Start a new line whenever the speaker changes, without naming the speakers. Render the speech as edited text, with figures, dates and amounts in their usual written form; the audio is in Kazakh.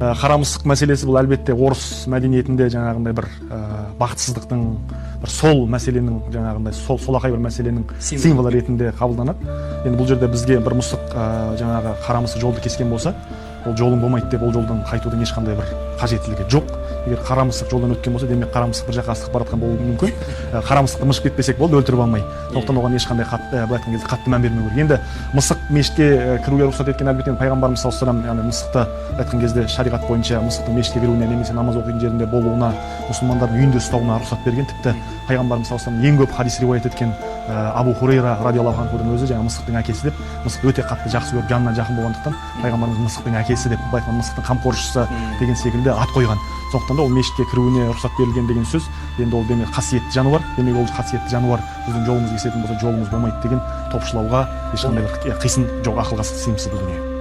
Қара мысық мәселесі бұл, әлбетте, орыс мәдениетінде жаңағындай бір бақытсыздықтың бір сол мәселенің, жаңағындай сол солақай бір мәселенің
Символы.
Символы ретінде қабылданады. Енді бұл жерде бізге бір мысық, жаңағы қара мысық жолды кескен болса, ол жолың болмайды деп, ол жолдан қайтудың ешқандай бір қажеттілігі жоқ. Егер қара мысық жолдан өткен болса, демек, қара мысық бір жаққа асығып бара жатқан болуы мүмкін. Қара мысықты мышып кетпесек болды, өлтіріп алмай. Сондықтан оған ешқандай қатты, былай айтқан кезде, қатты мән бермеу керек. Енді мысық мешітке кіруге рұқсат еткен, әлбетте, енді пайғамбарымыз саллаллаху алейхи вассалам, яғни мысықты, былай айтқан кезде, шариғат бойынша мысықтың мешітке кіруіне немесе намаз оқитын жерінде болуына, мұсылмандардың үйінде ұстауына рұқсат берген. Тіпті пайғамбарымыз саллаллаху алейхи вассалам ең көп хадис риуаят еткен Абу Хурейра радиаллаху анхудың өзі жаңағы мысықтың әкесі деп, мысықты өте қатты жақсы көріп, жанына жақын болғандықтан, пайғамбарымыз мысықтың әкесі деп, былай айтқанда, мысықтың қамқоршысы деген секілді ат қойған. Сондықтан да ол мешітке кіруіне рұқсат берілген деген сөз, енді ол, демек, қасиетті жануар. Демек, ол қасиетті жануар біздің жолымызды кесетін болса, жолымыз болмайды деген топшылауға ешқандай бір қисын жоқ, ақылға сыйымсыз бұл дүние.